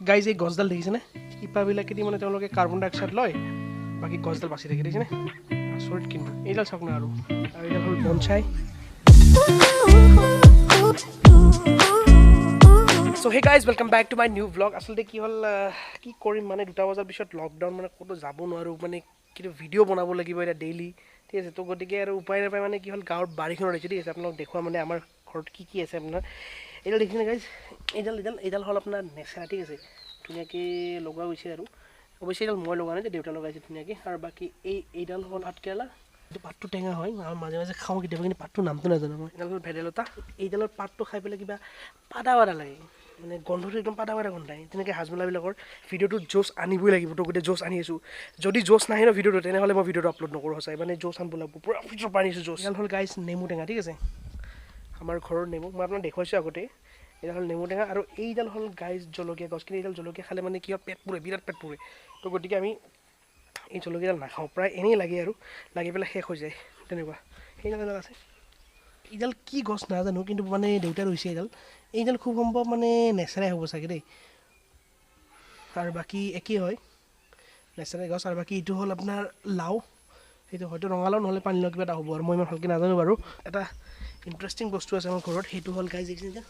Guys এই গছডাল দেখিছেনে? শিপাবিলাকেদি মানে তেওঁলোকে কাৰ্বন ডাই অক্সাইড লয়, বাকী গছডাল বাচি থাকে, দেখিছেনে? আচৰিত কিন্তু। এইডাল চাওক না, আৰু আৰু এইডাল হ'ল bonsai. So hey guys, welcome back to my new vlog. আচলতে কি হ'ল, কি কৰিম মানে 2টা বজাৰ পিছত লকডাউন, মানে ক'তো যাব নোৱাৰোঁ, মানে কিন্তু ভিডিঅ' বনাব লাগিব এতিয়া ডেইলি, ঠিক আছে? তো গতিকে আৰু উপায় নাপায় মানে কি হ'ল, গাঁৱৰ বাৰীখনত আহিছোঁ, ঠিক আছে? আপোনালোক দেখুওৱা মানে আমাৰ ঘৰত কি কি আছে আপোনাৰ। এইডাল দেখিছেনে গাইজ? এইডাল এইডাল এইডাল হ'ল আপোনাৰ নেচেৰা, ঠিক আছে? ধুনীয়াকৈ লগোৱা গৈছে আৰু অৱশ্যে এইডাল মই লগোৱা নাই, দেউতা লগাইছে ধুনীয়াকৈ। আৰু বাকী এইডাল হ'ল ভাতকেৰেলা। এইটো পাতটো টেঙা হয় আৰু মাজে মাজে খাওঁ কেতিয়াবা, কিন্তু পাতটোৰ নামটো নাজানো মই। এইডাল হ'ল ভেদাইলতা। এইডালৰ পাতটো খাই পেলাই কিবা পাদা পাদা লাগে, মানে গন্ধটো একদম পাদা পাদা গোন্ধায়। তেনেকৈ হাজমোলাবিলাকৰ ভিডিঅ'টোত জ'চ আনিবই লাগিব, তো গোটেই জ'চ আনি আছোঁ। যদি জ'চ নাহে ন ভিডিঅ'টো, তেনেহ'লে মই ভিডিঅ'টো আপলোড নকৰোঁ সঁচাই, মানে জ'চ আনিব লাগিব, পূৰা ফ্ৰিজৰ পৰা আনিছোঁ জ'চ। এইডাল হ'ল গাইজ নেমু টেঙা, ঠিক আছে? আমাৰ ঘৰৰ নেমু, মই আপোনাক দেখুৱাইছোঁ আগতে। এইডাল হ'ল নেমু টেঙা। আৰু এইডাল হ'ল গাইজ জলকীয়া গছ। কিন্তু এইডাল জলকীয়া খালে মানে কি হয়, পেট পুৰে, বিৰাট পেট পুৰে। তো গতিকে আমি এই জলকীয়াডাল নাখাওঁ, প্ৰায় এনেই লাগে আৰু লাগি পেলাই শেষ হৈ যায় তেনেকুৱা। সেইডাল এডাল আছে, এইডাল কি গছ নাজানো, কিন্তু মানে দেউতাই ৰুইছে এইডাল। এইডাল খুব সম্ভৱ মানে নেচাৰাই হ'ব চাগে দেই। আৰু বাকী একেই হয় নেচাৰেল গছ। আৰু বাকী এইটো হ'ল আপোনাৰ লাও, সেইটো হয়তো ৰঙালাও নহ'লে পানীলাও কিবা এটা হ'ব আৰু, মই ইমান ভালকৈ নাজানো বাৰু। এটা ইণ্টাৰেষ্টিং বস্তু আছে আমাৰ ঘৰত, সেইটো হ'ল গাইজ দেখিছে এতিয়া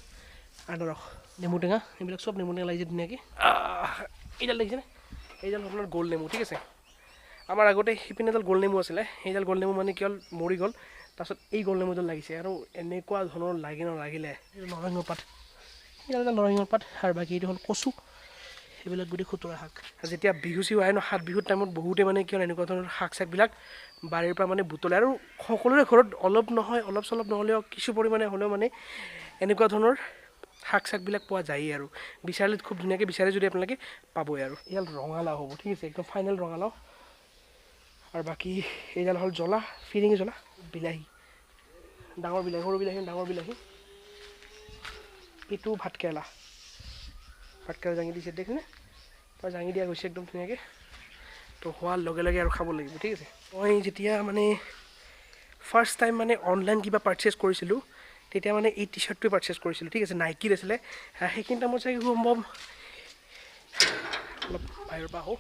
আনাৰস, নেমু টেঙা, এইবিলাক চব নেমু টেঙা লাগিছে ধুনীয়াকৈ। এইডাল দেখিছেনে? এইডাল আপোনাৰ গোল নেমু, ঠিক আছে? আমাৰ আগতে সিপিনে এডাল গোল নেমু আছিলে, সেইডাল গোল নেমু মানে কি হ'ল, মৰি গ'ল। তাৰপিছত এই গোল নেমুডাল লাগিছে আৰু এনেকুৱা ধৰণৰ লাগে নালাগিলে। নৰসিংহ পাত, এইডাল এটা নৰসিংহৰ পাত। আৰু বাকী এইটো হ'ল কচু, সেইবিলাক গোটেই খুতুৰা শাক। যেতিয়া বিহু চিহু আহে ন, সাত বিহুৰ টাইমত বহুতে মানে কি হ'ল, এনেকুৱা ধৰণৰ শাক চাকবিলাক বাৰীৰ পৰা মানে বুটলে। আৰু সকলোৰে ঘৰত অলপ নহয় অলপ চলপ নহ'লেও কিছু পৰিমাণে হ'লেও মানে এনেকুৱা ধৰণৰ শাক চাকবিলাক পোৱা যায়েই আৰু। বিচাৰিলে খুব ধুনীয়াকৈ বিচাৰে যদি আপোনালোকে পাবই আৰু। এইডাল ৰঙালাও হ'ব, ঠিক আছে? একদম ফাইনেল ৰঙালাও। আৰু বাকী এইডাল হ'ল জ্বলা, ফিৰিঙি জ্বলা, বিলাহী, ডাঙৰ বিলাহী, সৰু বিলাহী, ডাঙৰ বিলাহী। এইটো ভাতকেৰেলা, ভাতকেৰেলা জাঙি দিছে, দেখিছেনে? তাৰ জাঙি দিয়া গৈছে একদম ধুনীয়াকৈ। তো হোৱাৰ লগে লগে আৰু খাব লাগিব, ঠিক আছে? মই যেতিয়া মানে ফাৰ্ষ্ট টাইম মানে অনলাইন কিবা পাৰচেছ কৰিছিলোঁ, তেতিয়া মানে এই টি শ্বাৰ্টটোৱে পাৰচেছ কৰিছিলোঁ, ঠিক আছে? নাইকিৰ আছিলে সেইখিনি টাইমত চাগে সম্ভৱ। অলপ বাহিৰৰ পৰা আহোঁ।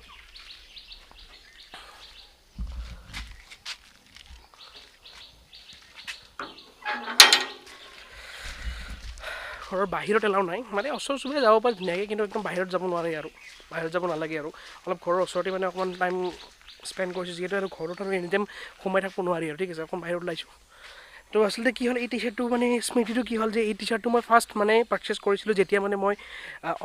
ঘৰৰ বাহিৰত এলাও নাই, মানে ওচৰ চুবুৰীয়া যাব পাৰি ধুনীয়াকৈ, কিন্তু একদম বাহিৰত যাব নোৱাৰে আৰু, বাহিৰত যাব নালাগে আৰু। অলপ ঘৰৰ ওচৰতে মানে অকণমান টাইম স্পেণ্ড কৰিছোঁ, যিহেতু আৰু ঘৰত আৰু এনি টাইম সোমাই থাকিব নোৱাৰি আৰু, ঠিক আছে? অকণমান বাহিৰত ওলাইছোঁ। তো আচলতে কি হ'ল, এই টি শ্বাৰ্টটো মানে স্মৃতিটো কি হ'ল যে এই টি শ্বাৰ্টটো মই ফাৰ্ষ্ট মানে পাৰচেছ কৰিছিলোঁ যেতিয়া মানে মই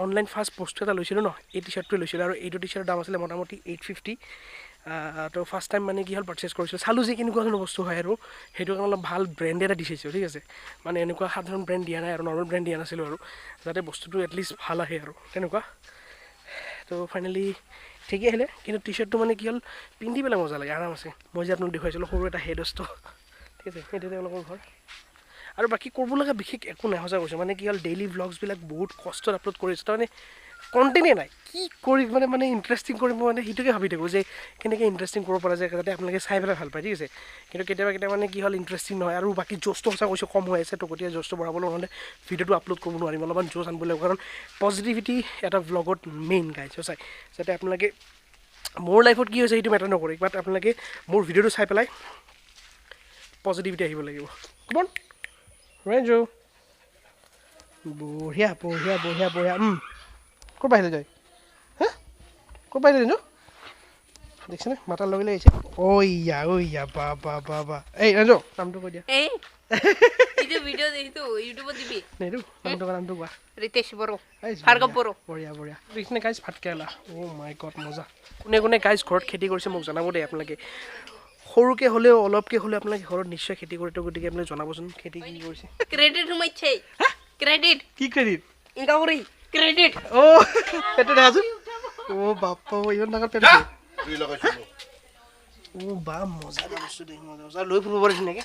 অনলাইন ফাৰ্ষ্ট বস্তু এটা লৈছিলোঁ ন, এই টি শ্বাৰ্টটোৱে লৈছিলোঁ। আৰু এইটো টি শ্বাৰ্টৰ দাম আছিলে মোটামুটি 850। তো ফাৰ্ষ্ট টাইম মানে কি হ'ল, পাৰচেছ কৰিছিলোঁ, চালোঁ যে কেনেকুৱা ধৰণৰ বস্তু হয় আৰু। সেইটো কাৰণে অলপ ভাল ব্ৰেণ্ড এটা দিছিলোঁ, ঠিক আছে? মানে এনেকুৱা সাধাৰণ ব্ৰেণ্ড দিয়া নাই আৰু, নৰ্মেল ব্ৰেণ্ড দিয়া নাছিলোঁ আৰু, যাতে বস্তুটো এটলিষ্ট ভাল আহে আৰু তেনেকুৱা। তো ফাইনেলি ঠিকেই আহিলে, কিন্তু টি শ্বাৰ্টটো মানে কি হ'ল, পিন্ধি পেলাই মজা লাগে, আৰাম আছে। মই যে আপোনাক দেখুৱাইছিলোঁ সৰু এটা হেডষ্টটো, ঠিক আছে? সেইটো তেওঁলোকৰ ঘৰ। আৰু বাকী কৰিব লগা বিশেষ একো নাই, সঁচা কৈছোঁ। মানে কি হ'ল, ডেইলি ভ্লগছবিলাক বহুত কষ্টত আপলোড কৰিছোঁ, তাৰমানে কণ্টেণ্টেই নাই, কি কৰি মানে মানে ইণ্টাৰেষ্টিং কৰিব, মানে সেইটোকে ভাবি থাকোঁ যে কেনেকৈ ইণ্টাৰেষ্টিং কৰিব পৰা যায়, যাতে আপোনালোকে চাই পেলাই ভাল পায়, ঠিক আছে? কিন্তু কেতিয়াবা কেতিয়াবা মানে কি হ'ল, ইণ্টাৰেষ্টিং নহয়। আৰু বাকী জ'চটো সঁচা কৈছোঁ কম হৈ আছে, তো গতিকে জ'চটো বঢ়াবলৈ নহ'লে ভিডিঅ'টো আপলোড কৰিব নোৱাৰিম। অলপমান জ'চ আনিব লাগিব, কাৰণ পজিটিভিটি এটা ভ্লগত মেইন গাইজ, সঁচাই। যাতে আপোনালোকে মোৰ লাইফত কি হৈছে সেইটো মেটাৰ নকৰে, বাট আপোনালোকে মোৰ ভিডিঅ'টো চাই পেলাই পজিটিভিটি আহিব লাগিব। কমন ৰেঞ্জু, বঢ়িয়া বঢ়িয়া বঢ়িয়া বঢ়িয়া। ক'ৰ পৰা আহিলে জয়? হা, ক'ৰ পৰা আহিলে ৰেঞ্জু? দেখিছেনে মাতাৰ লগে লগে আহিছে। ঐয়া ঐয়া, বা বা বা বা। এই ৰেঞ্জু, নামটো কৈ দিয়া। নেদু, নামটো কোৱা, নামটো কোৱা। ৰিতেশ বড়ো, ভাৰ্গৱ বড়ো। বঢ়িয়া বঢ়িয়া। দেখিছেনে গাইজ ভাতকেৰেলা? অ' মাই গড, মজা। কোনে কোনে গাইজ ঘৰত খেতি কৰিছে মোক জনাব দেই। আপোনালোকে সৰুকৈ হ'লেও অলপকৈ হ'লেও আপোনালোকে ঘৰত নিশ্চয় খেতি কৰে, তো গতিকে আপোনালোকে জনাবচোন খেতি কি কৰিছে। ক্ৰেডিট সোমাইছে। ক্ৰেডিট কি ক্ৰেডিট? ইনকাম কৰি ক্ৰেডিট। অ' পেটটো দেখাচোন। অ' বাপ্পা, ইমান ডাঙৰ পেট। অ' বা, মজা বস্তু দেই, মজা মজা। লৈ ফুৰিব পাৰি ধুনীয়াকৈ।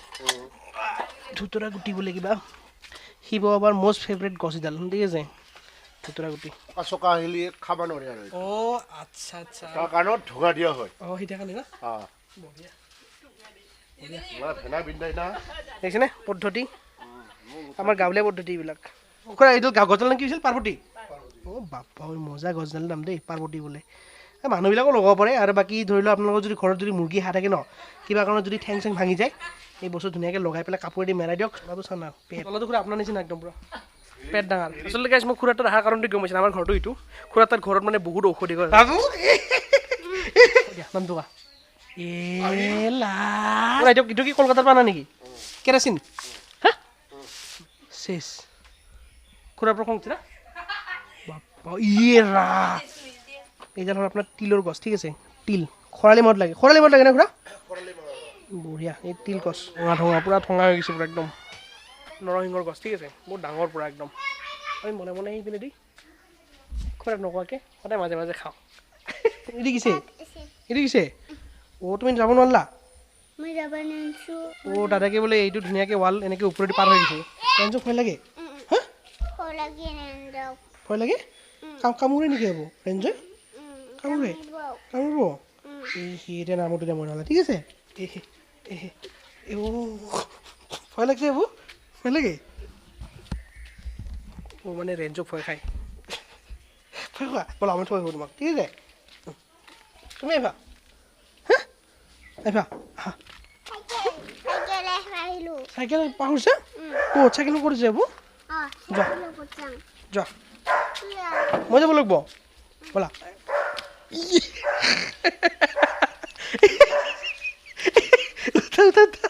ধুতৰা গুটি বোলে কিবা, শিৱ বাবাৰ মষ্ট ফেভৰেট গছ এডাল, ঠিক আছে? ধুতৰা গুটি। চকা আহিলে খাব নোৱাৰি আৰু। অ' আচ্ছা আচ্ছা, তাৰ কাৰণত ধোঁৱা দিয়া হয়। অ' সেইটো কাৰণে না? বঢ়িয়া। দেখিছেনে পদ্ধতি, আমাৰ গাঁৱলীয়া পদ্ধতি এইবিলাক। খুৰা, এইটো গছডাল কি হৈছিল? পাৰ্বতী। অ' বাপ্পা ঐ, মজা গছডালৰ দাম দেই, পাৰ্বতী বোলে। এই মানুহবিলাকো লগাব পাৰে। আৰু বাকী ধৰি লওক আপোনালোকৰ যদি ঘৰত যদি মুৰ্গী হাঁহ থাকে ন, কিবা কাৰণত যদি ঠেং চেং ভাঙি যায়, এই বস্তু ধুনীয়াকৈ লগাই পেলাই কাপোৰেদি মেৰাই দিয়ক। তলাটো চা না, পেট তলাটো খুৰা আপোনাৰ নিচিনা একদম পূৰা পেট ডাঙৰ। আচলতে গাইজ মই খুৰাৰ তাত অহাৰ কাৰণটো গম পাইছোঁ, আমাৰ ঘৰটো এইটো খুৰাৰ তাত ঘৰত মানে বহুত ঔষধি গছ। দিয়া নামটো কোৱা। এইটো এইটো কি কলকাতাৰ পৰা আনা নেকি কেৰাচিন? হা চেচ খুৰাৰ পৰা খং উঠিছে না বাপ্পা। ইয়ে ৰা, এইডাল হ'ল আপোনাৰ তিলৰ গছ, ঠিক আছে? তিল খৰালি মাহত লাগে, খৰালি মাহত লাগে না খুৰা? বঢ়িয়া। এই তিল গছ ঠঙা ঠঙা পূৰা ঠঙা হৈ গৈছে পূৰা একদম। নৰসিংহৰ গছ, ঠিক আছে, বহুত ডাঙৰ পূৰা একদম। আমি মনে মনে আহি পিনে দি খুৰাক নোকোৱাকৈ সদায় মাজে মাজে খাওঁ। এইটো কিছে? এইটো কিছে? অ' তুমি যাব নোৱাৰিলা? মই যাব নোৱাৰিছোঁ। অ' দাদাকে বোলে এইটো ধুনীয়াকৈ ৱাল এনেকৈ ওপৰেদি পাৰ হৈ গৈছে। ৰেঞ্জক ভয় লাগে? হা ভয় লাগে ৰেঞ্জক। ভয় লাগে? কামোৰে নেকি হ'ব ৰেঞ্জে? কামোৰে? কামুৰিব? এই সি এতিয়া নামতো দিয়া মই নহ'লে, ঠিক আছে? এই অ' ভয় লাগছে এইবোৰ, ভয় লাগে। অ' মানে ৰেঞ্জক ভয় খায়। ভয় খোৱা ব'লা, আমি থৈ আহোঁ তোমাক, ঠিক আছে? তুমি আহিবা? হা আহিবা? আহা। চাইকেল আহিলোঁ। চাইকেল পাহৰিছা? ক'ত চাইকেল ক'ত যাব? অঁ, যোৱা। যাম। যোৱা, মই যাব লাগিব ব'লা। উঠা উঠা উঠা,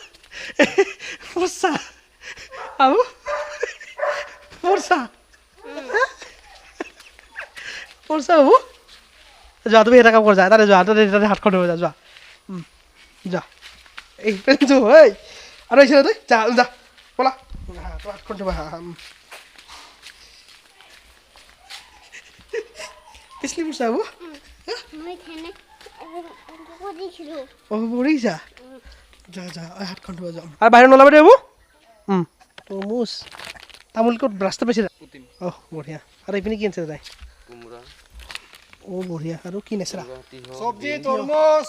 পৰচা আৰু পৰচা পৰচা হ'ব। যোৱা তুমি এটা কাম কৰা, যোৱা তাতে, যোৱা তাতে, তাতে হাতখন ধুব যোৱা, যোৱা যোৱা। এই পেঞ্চু ঐ আৰু আহিছে তই, যা যা ব'লা, তোৰ হাতখন ধুবা। হা পিছলি পৰচা হ'ব। মই থানে কৰিছিলোঁ। অ' পৰিছা, যা যা, হাতখন ধুব যাম আৰু বাহিৰত নোলাব দেই। হ'ব তৰমুজ তামোল ক'ত ৰাস্তা পাইছে? অহ বঢ়িয়া। আৰু এইপিনে কি আনিছে দাদাই? অ' বঢ়িয়া। আৰু কি নেচেৰা চব্জি, তৰমুজ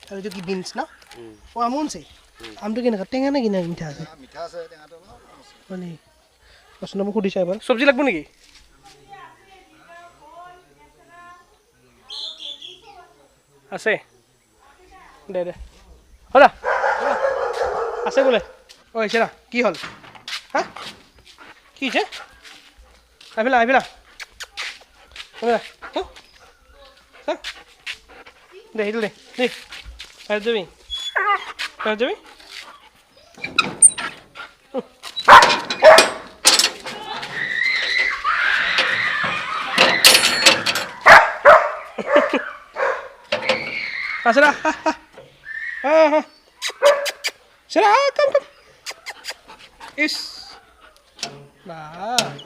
আৰু এইটো কি বিনছ ন? অ' আমো আনিছে। আমটো কেনেকুৱা, টেঙা নে কিনা মিঠা আছে? মিঠা আছে, টেঙাটো অলপ। মানে ৰচোন মোক সুধিছা এবাৰ, চব্জি লাগব নেকি? আছে দে দে, হ'লা আছে বোলে। অ' আহিছে না, কি হ'ল? হা কি হৈছে? আহিবিলা আহিবিলা আহিবিলা। দে সেইটো দে দে, বাহিৰত যাবি, বাহিৰত যাবি। আছে না? Sira, come come. Is. Nah.